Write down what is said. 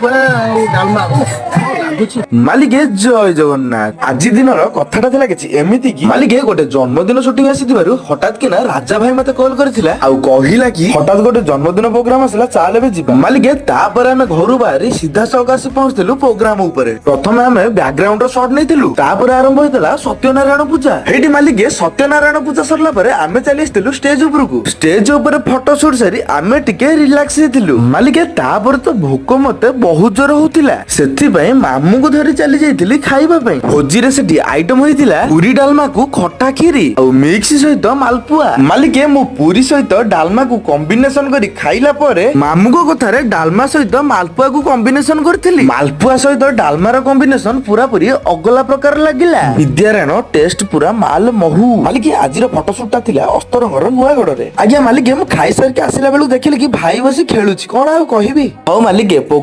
ମାଲପୁଆ ଆଉ ଡାଲମା ଲାଗୁଛି। ମାଲିକେ, ଜୟ ଜଗନ୍ନାଥ। ଆଜି ଦିନର କଥାଟା ଥିଲା କିଛି ଏମିତି କି ମାଲିକେ, ଗୋଟେ ଜନ୍ମଦିନ ସୁଟିଂ ଆସିଥିବାରୁ ହଠାତ୍ କିନା ରାଜା ଭାଇ ମତେ କଲ୍ କରିଥିଲା ଆଉ କହିଲା କି ହଠାତ୍ ଗୋଟେ ଜନ୍ମଦିନ ପ୍ରୋଗ୍ରାମ ଆସିଲା, ଚାଲ ଏବେ ଯିବା। ମାଲିକେ, ତାପରେ ଆମେ ଘରୁ ବାହାରି ସିଧାସଳଖ ଆସି ପହଞ୍ଚିଥିଲୁ ପ୍ରୋଗ୍ରାମ ଉପରେ। ପ୍ରଥମେ ଆମେ ବ୍ୟାକଗ୍ରାଉଣ୍ଡ ର ସଟ୍ ନେଇଥିଲୁ। ତାପରେ ଆରମ୍ଭ ହେଇଥିଲା ସତ୍ୟନାରାୟଣ ପୂଜା। ହେଇଠି ମାଲିକେ, ସତ୍ୟନାରାୟଣ ପୂଜା ସରିଲା ପରେ ଆମେ ଚାଲି ଆସିଥିଲୁ ଷ୍ଟେଜ ଉପରକୁ। ଷ୍ଟେଜ ଉପରେ ଫଟୋ ସୁଟ ସାରି ଆମେ ଟିକେ ରିଲାକ୍ସ ହେଇଥିଲୁ। ମାଲିକେ, ତାପରେ ତ ଭୋକ ମତେ ବହୁତ ଜୋର ହଉଥିଲା, ସେଥିପାଇଁ ମାମୁଙ୍କୁ ଧରି ଚାଲି ଯାଇଥିଲି ଖାଇବା ପାଇଁ। ଭୋଜିରେ ସେଠି ଆଇଟମ ହେଇଥିଲା ପୁରୀ ଡାଲମାକୁ ଖଟା ଖିରି ଆଉ ମିକ୍ସ ସହିତ ମାଲପୁଆ। ମାଲିକେ, ମୁଁ ପୁରୀ ସହିତ ଡାଲମାକୁ କମ୍ବିନେସନ କରି ଖାଇଲା ପରେ ମାମୁଙ୍କ କଥାରେ ଡାଲମା ସହିତ ମାଲପୁଆକୁ କମ୍ବିନେସନ କରିଥିଲି। ମାଲପୁଆ ସହିତ ଡାଲମାର କମ୍ବିନେସନ ପୁରାପୁରି ଅଗଲା ପ୍ରକାର ଲାଗିଲା। ବିଦ୍ୟାରାଣ ଟେଷ୍ଟ ପୁରା ମାଲ ମହୁ। ମାଲିକେ, ଆଜିର ଫଟୋସୁଟ ଟା ଥିଲା ଅସ୍ତରଙ୍ଗର ନୂଆଗଡରେ। ଆଜ୍ଞା ମାଲିକେ, ମୁଁ ଖାଇସାରିକି ଆସିଲା ବେଳକୁ ଦେଖିଲି କି ଭାଇ ବସି ଖେଳୁଛି। କଣ ଆଉ କହିବି? ହଉ ମାଲିକେ।